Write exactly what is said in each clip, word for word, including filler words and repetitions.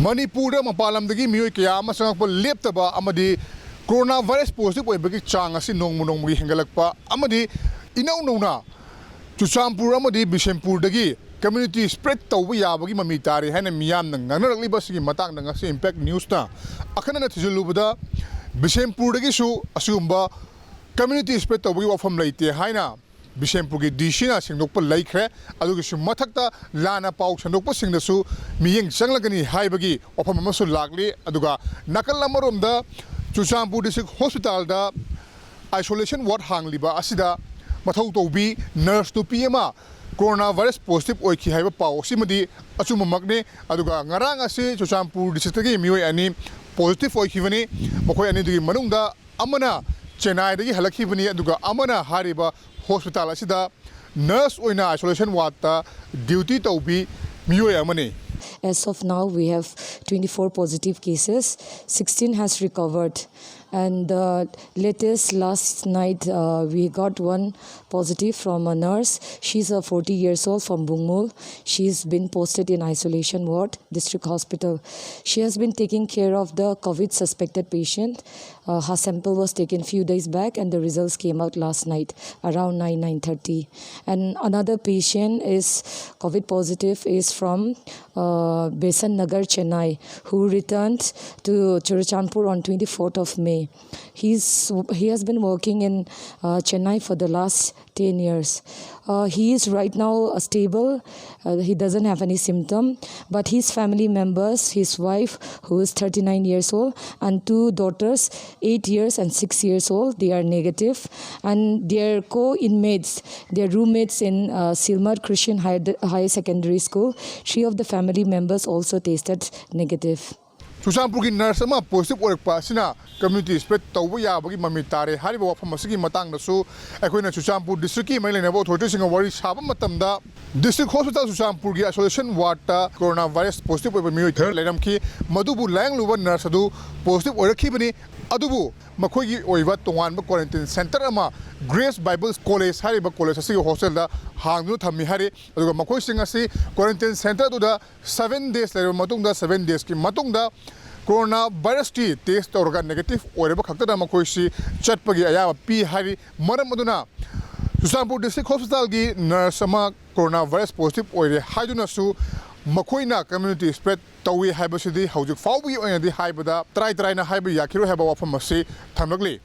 ꯃꯅꯤꯄꯨꯔꯗ ꯃꯄꯥꯟ ꯂꯝꯗꯒꯤ ꯃꯤꯑꯣꯏ ꯀꯌꯥ ꯑꯃ ꯆꯪꯂꯛꯄ ꯂꯦꯞꯇꯕ ꯑꯃꯗꯤ ꯀꯣꯔꯣꯅꯥ ꯚꯥꯏꯔꯁ ꯄꯣꯖꯤꯇꯤꯚ ꯑꯣꯏꯕꯒꯤ ꯆꯥꯡ ꯑꯁꯤ ꯅꯣꯡꯃ ꯅꯣꯡꯃꯒꯤ ꯍꯦꯟꯒꯠꯂꯛꯄ ꯑꯃꯗꯤ ꯏꯅꯧ ꯅꯧꯅ ꯆꯨꯔꯆꯥꯟꯄꯨꯔ ꯑꯃꯗꯤ ꯕꯤꯁꯦꯝꯄꯨꯔꯗꯒꯤ ꯀꯝꯃ꯭ꯌꯨꯅꯤꯇꯤ ꯁ꯭ꯄ꯭ꯔꯦꯗ ꯇꯧꯕ ꯌꯥꯕꯒꯤ ꯃꯃꯤ ꯇꯥꯔꯦ ꯍꯥꯏꯅ ꯃꯤꯌꯥꯝꯅ ꯉꯥꯡꯅꯔꯛꯂꯤꯕ ꯑꯁꯤꯒꯤ ꯃꯇꯥꯡꯗ ꯉꯁꯤ ꯏꯝꯄꯦꯛ ꯅ꯭ꯌꯨꯁꯅ ꯑꯈꯟꯅꯅ ꯊꯤꯖꯤꯜꯂꯨꯕꯗ, ꯕꯤꯁꯦꯝꯄꯨꯔꯗꯒꯤꯁꯨ ꯑꯁꯤꯒꯨꯝꯕ ꯀꯝꯃ꯭ꯌꯨꯅꯤꯇꯤ ꯁ꯭ꯄ꯭ꯔꯦꯗ ꯇꯧꯕꯒꯤ ꯋꯥꯐꯝ ꯂꯩꯇꯦ ꯍꯥꯏꯅ ꯕꯤꯁꯦꯝꯄꯨꯔꯒꯤ ꯗꯤ ꯁꯤꯅ ꯁꯦꯡꯗꯣꯛꯄ ꯂꯩꯈ꯭ꯔꯦ꯫ ꯑꯗꯨꯒꯤꯁꯨ ꯃꯊꯛꯇ ꯂꯥꯟꯅ ꯄꯥꯎ ꯁꯟꯗꯣꯛꯄꯁꯤꯡꯗꯁꯨ ꯃꯤꯠꯌꯦꯡ ꯆꯪꯂꯒꯅꯤ ꯍꯥꯏꯕꯒꯤ ꯋꯥꯐꯝ ꯑꯃꯁꯨ ꯂꯥꯛꯂꯤ꯫ ꯑꯗꯨꯒ ꯅꯥꯀꯜ ꯑꯃꯔꯣꯝꯗ ꯆꯨꯔꯆꯥꯟꯄꯨꯔ ꯗꯤꯁꯇ꯭ꯔꯤꯛ ꯍꯣꯁꯄꯤꯇꯥꯜꯗ ꯑꯥꯏꯁꯣꯂꯦꯁꯟ ꯋꯥꯔꯗ ꯍꯥꯡꯂꯤꯕ ꯑꯁꯤꯗ ꯃꯊꯧ ꯇꯧꯕꯤ ꯅꯔꯁ ꯅꯨꯄꯤ ꯑꯃ ꯀꯣꯔꯣꯅꯥ ꯚꯥꯏꯔꯁ ꯄꯣꯖꯤꯇꯤꯚ ꯑꯣꯏꯈꯤ ꯍꯥꯏꯕ ꯄꯥꯎ ꯑꯁꯤꯃꯗꯤ ꯑꯆꯨꯝꯕꯃꯛꯅꯤ꯫ ꯑꯗꯨꯒ ꯉꯔꯥꯡ ꯑꯁꯤ ꯆꯨꯔꯆꯥꯟꯄꯨꯔ ꯗꯤꯁꯇ꯭ꯔꯤꯛꯇꯒꯤ ꯃꯤꯑꯣꯏ ꯑꯅꯤ ꯄꯣꯖꯤꯇꯤꯚ ꯑꯣꯏꯈꯤꯕꯅꯤ꯫ ꯃꯈꯣꯏ ꯑꯅꯤꯗꯨꯒꯤ ꯃꯅꯨꯡꯗ ꯑꯃꯅ ꯆꯦꯟꯅꯥꯏꯗꯒꯤ ꯍꯜꯂꯛꯈꯤꯕꯅꯤ, ꯑꯗꯨꯒ ꯑꯃꯅ ꯍꯥꯏꯔꯤꯕ ꯍꯣꯁꯄꯤꯇꯥꯜ ꯑꯁꯤꯗ ꯅꯔꯁ ꯑꯣꯏꯅ ꯑꯥꯏꯁꯣꯂꯦꯁꯟ ꯋꯥꯔꯗꯇ ꯗ꯭ꯌꯨꯇꯤ ꯇꯧꯕꯤ ꯃꯤꯑꯣꯏ ꯑꯃꯅꯤ꯫ As of now, we have twenty-four positive cases, sixteen has recovered. And the latest last night, uh, we got one positive from a nurse. She's a forty years old from Bungmul. She's been posted in isolation ward, district hospital. She has been taking care of the COVID suspected patient. Uh, her sample was taken few days back, and the results came out last night around nine, nine thirty. And another patient is COVID positive, is from uh, Besan Nagar, Chennai, who returned to Churachandpur on twenty-fourth of May. He's, he has been working in uh, Chennai for the last ten years. Uh, he is right now uh, stable. Uh, he doesn't have any symptom, but his family members, his wife, who is thirty-nine years old, and two daughters, eight years and six years old, they are negative. And their co-inmates, their roommates in uh, Silmar Christian Higher, Higher Secondary School, three of the family members also tested negative. ꯆꯨꯔꯆꯥꯟꯄꯨꯔꯒꯤ nurse ꯑꯃ positive ꯑꯣꯏꯔꯛꯄ ꯑꯁꯤꯅ community spread ꯇꯧꯕ ꯌꯥꯕꯒꯤ ꯃꯃꯤ ꯇꯥꯔꯦ ꯍꯥꯏꯔꯤꯕ ꯋꯥꯐꯝ ꯑꯁꯤꯒꯤ ꯃꯇꯥꯡꯗꯁꯨ ꯑꯩꯈꯣꯏꯅ ꯆꯨꯔꯆꯥꯟꯄꯨꯔ ꯗꯤꯁꯇ꯭ꯔꯤꯛꯀꯤ ꯃꯔꯤ ꯂꯩꯅꯕ ꯑꯣꯊꯣꯔꯤꯇꯤꯁꯤꯡꯒ ꯋꯥꯔꯤ ꯁꯥꯕ ꯃꯇꯝꯗ, ꯗꯤꯁꯇ꯭ꯔꯤꯛ ꯍꯣꯁꯄꯤꯇꯥꯜ ꯆꯨꯔꯆꯥꯟꯄꯨꯔꯒꯤ ꯑꯥꯏꯁꯣꯂꯦꯁꯟ ꯋꯥꯔꯗꯇ ꯀꯣꯔꯣꯅꯥ ꯚꯥꯏꯔꯁ ꯄꯣꯖꯤꯇꯤꯚ ꯑꯣꯏꯕ ꯃꯤꯑꯣꯏ ꯈꯔ ꯂꯩꯔꯝꯈꯤ꯫ ꯃꯗꯨꯕꯨ ꯂꯥꯌꯦꯡꯂꯨꯕ ꯅꯔꯁ ꯑꯗꯨ ꯄꯣꯖꯤꯇꯤꯚ ꯑꯣꯏꯔꯛꯈꯤꯕꯅꯤ꯫ ꯑꯗꯨꯕꯨ ꯃꯈꯣꯏꯒꯤ ꯑꯣꯏꯕ ꯇꯣꯉꯥꯟꯕ ꯀ꯭ꯋꯥꯔꯦꯟꯇꯤꯟ ꯁꯦꯟꯇꯔ ꯑꯃ ꯒ꯭ꯔꯦꯁ ꯕꯥꯏꯕꯜ ꯀꯣꯂꯦꯖ ꯍꯥꯏꯔꯤꯕ ꯀꯣꯂꯦꯖ ꯑꯁꯤꯒꯤ ꯍꯣꯁꯇꯦꯜꯗ ꯍꯥꯡꯗꯨꯅ ꯊꯝꯃꯤ ꯍꯥꯏꯔꯤ꯫ ꯑꯗꯨꯒ ꯃꯈꯣꯏꯁꯤꯡ ꯑꯁꯤ ꯀ꯭ꯋꯥꯔꯦꯟꯇꯤꯟ ꯁꯦꯟꯇꯔ ꯑꯗꯨꯗ ꯁꯚꯦꯟ ꯗꯦꯖ ꯂꯩꯔꯕ ꯃꯇꯨꯡꯗ, ꯁꯚꯦꯟ ꯗꯦꯖꯀꯤ ꯃꯇꯨꯡꯗ ꯀꯣꯔꯣꯅꯥ ꯚꯥꯏꯔꯁꯀꯤ ꯇꯦꯁ ꯇꯧꯔꯒ ꯅꯦꯒꯦꯇꯤꯚ ꯑꯣꯏꯔꯕ ꯈꯛꯇꯗ ꯃꯈꯣꯏꯁꯤ ꯆꯠꯄꯒꯤ ꯑꯌꯥꯕ ꯄꯤ ꯍꯥꯏꯔꯤ꯫ ꯃꯔꯝ ꯑꯗꯨꯅ ꯆꯨꯔꯆꯥꯟꯄꯨꯔ ꯗꯤꯁꯇ꯭ꯔꯤꯛ ꯍꯣꯁꯄꯤꯇꯥꯜꯒꯤ ꯅꯔꯁ ꯑꯃ ꯀꯣꯔꯣꯅꯥ ꯚꯥꯏꯔꯁ ꯄꯣꯖꯤꯇꯤꯚ ꯑꯣꯏꯔꯦ ꯍꯥꯏꯗꯨꯅꯁꯨ ꯃꯈꯣꯏꯅ ꯀꯝꯃ꯭ꯌꯨꯅꯤꯇꯤ ꯁ꯭ꯄ꯭ꯔꯦꯗ ꯇꯧꯏ ꯍꯥꯏꯕꯁꯤꯗꯤ ꯍꯧꯖꯤꯛ ꯐꯥꯎꯕꯒꯤ ꯑꯣꯏꯅꯗꯤ ꯍꯥꯏꯕꯗ ꯇꯔꯥꯏ ꯇꯔꯥꯏꯅ ꯍꯥꯏꯕ ꯌꯥꯈꯤꯔꯣꯏ ꯍꯥꯏꯕ ꯋꯥꯐꯝ ꯑꯁꯤ ꯊꯝꯂꯛꯂꯤ꯫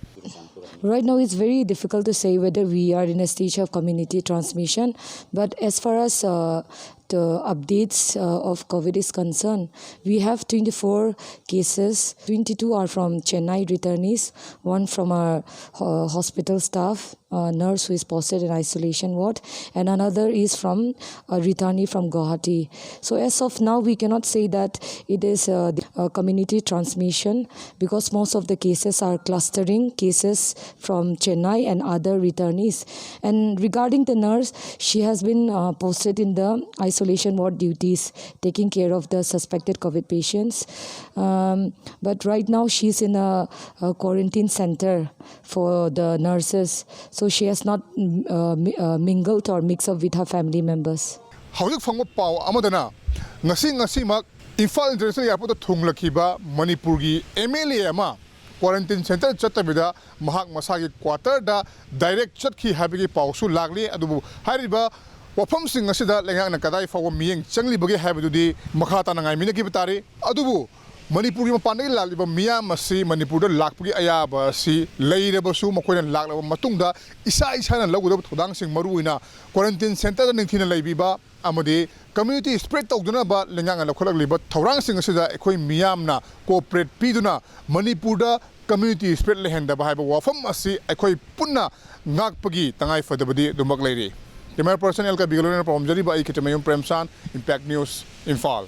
Right now, it's very difficult to say whether we are in a stage of community transmission, but as far as uh, the updates uh, of COVID is concerned, we have twenty-four cases. Twenty-two are from Chennai returnees, one from our uh, hospital staff, a nurse who is posted in isolation ward, and another is from a returnee from Guwahati. So as of now, we cannot say that it is uh, the, uh, community transmission, because most of the cases are clustering cases from Chennai and other returnees. And regarding the nurse, she has been uh, posted in the isolation ward duties, taking care of the suspected COVID patients. Um, but right now, she's in a, a quarantine center for the nurses, so she has not mm, uh, mi- uh, mingled or mixed up with her family members. ꯍꯧꯖꯤꯛ ꯐꯪꯕ ꯄꯥꯎ ꯑꯃꯗꯅ, ꯉꯁꯤ ꯉꯁꯤꯃꯛ Imphal international ꯑꯦꯌꯥꯔꯄꯣꯔꯠꯇ ꯊꯨꯡꯂꯛꯈꯤꯕ ꯃꯅꯤꯄꯨꯔꯒꯤ M L A ꯑꯃ quarantine centre ꯆꯠꯇꯕꯤꯗ ꯃꯍꯥꯛ ꯃꯁꯥꯒꯤ ꯀ꯭ꯋꯥꯇꯔꯗ ꯗꯥꯏꯔꯦꯛ ꯆꯠꯈꯤ ꯍꯥꯏꯕꯒꯤ ꯄꯥꯎꯁꯨ ꯂꯥꯛꯂꯤ꯫ ꯑꯗꯨꯕꯨ ꯍꯥꯏꯔꯤꯕ ꯋꯥꯐꯝꯁꯤꯡ ꯑꯁꯤꯗ ꯂꯩꯉꯥꯛꯅ ꯀꯗꯥꯏ ꯐꯥꯎꯕ ꯃꯤꯠꯌꯦꯡ ꯆꯪꯂꯤꯕꯒꯦ ꯍꯥꯏꯕꯗꯨꯗꯤ ꯃꯈꯥ ꯇꯥꯅ ꯉꯥꯏꯃꯤꯟꯅꯈꯤꯕ ꯇꯥꯔꯤ꯫ ꯑꯗꯨꯕꯨ ꯃꯅꯤꯄꯨꯔꯒꯤ ꯃꯄꯥꯟꯗꯒꯤ ꯂꯥꯛꯂꯤꯕ ꯃꯤꯌꯥꯝ ꯑꯁꯤ ꯃꯅꯤꯄꯨꯔꯗ ꯂꯥꯛꯄꯒꯤ ꯑꯌꯥꯕ ꯑꯁꯤ ꯂꯩꯔꯕꯁꯨ, ꯃꯈꯣꯏꯅ ꯂꯥꯛꯂꯕ ꯃꯇꯨꯡꯗ ꯏꯁꯥ ꯏꯁꯥꯅ ꯂꯧꯒꯗꯕ ꯊꯧꯗꯥꯡꯁꯤꯡ, ꯃꯔꯨꯑꯣꯏꯅ ꯀ꯭ꯋꯥꯔꯦꯟꯇꯤꯟ ꯁꯦꯟꯇꯔꯗ ꯅꯤꯡꯊꯤꯅ ꯂꯩꯕꯤꯕ ꯑꯃꯗꯤ ꯀꯝꯃ꯭ꯌꯨꯅꯤꯇꯤ ꯁ꯭ꯄ꯭ꯔꯦꯗ ꯇꯧꯗꯅꯕ ꯂꯩꯉꯥꯛꯅ ꯂꯧꯈꯠꯂꯛꯂꯤꯕ ꯊꯧꯔꯥꯡꯁꯤꯡ ꯑꯁꯤꯗ ꯑꯩꯈꯣꯏ ꯃꯤꯌꯥꯝꯅ ꯀꯣꯑꯣꯄꯔꯦꯠ ꯄꯤꯗꯨꯅ ꯃꯅꯤꯄꯨꯔꯗ ꯀꯝꯃ꯭ꯌꯨꯅꯤꯇꯤ ꯁ꯭ꯄ꯭ꯔꯦꯗ ꯂꯩꯍꯟꯗꯕ ꯍꯥꯏꯕ ꯋꯥꯐꯝ ꯑꯁꯤ ꯑꯩꯈꯣꯏ ꯄꯨꯟꯅ ꯉꯥꯛꯄꯒꯤ ꯇꯉꯥꯏ ꯐꯗꯕꯗꯤ ꯑꯗꯨꯃꯛ ꯂꯩꯔꯤ꯫ ꯀꯦꯃꯦꯔꯥ ꯄꯔꯁꯟ ꯑꯦꯜ ꯀꯕꯤꯒ ꯂꯣꯏꯅꯅ ꯄꯥꯎꯗꯝꯖꯔꯤꯕ ꯑꯩ ꯈꯦꯇ꯭ꯔꯤꯃꯌꯨꯝ ꯄ꯭ꯔꯦꯝꯆꯥꯟ, ꯏꯝꯄꯦꯛ ꯅ꯭ꯌꯨꯁ, ꯏꯝꯐꯥꯜ꯫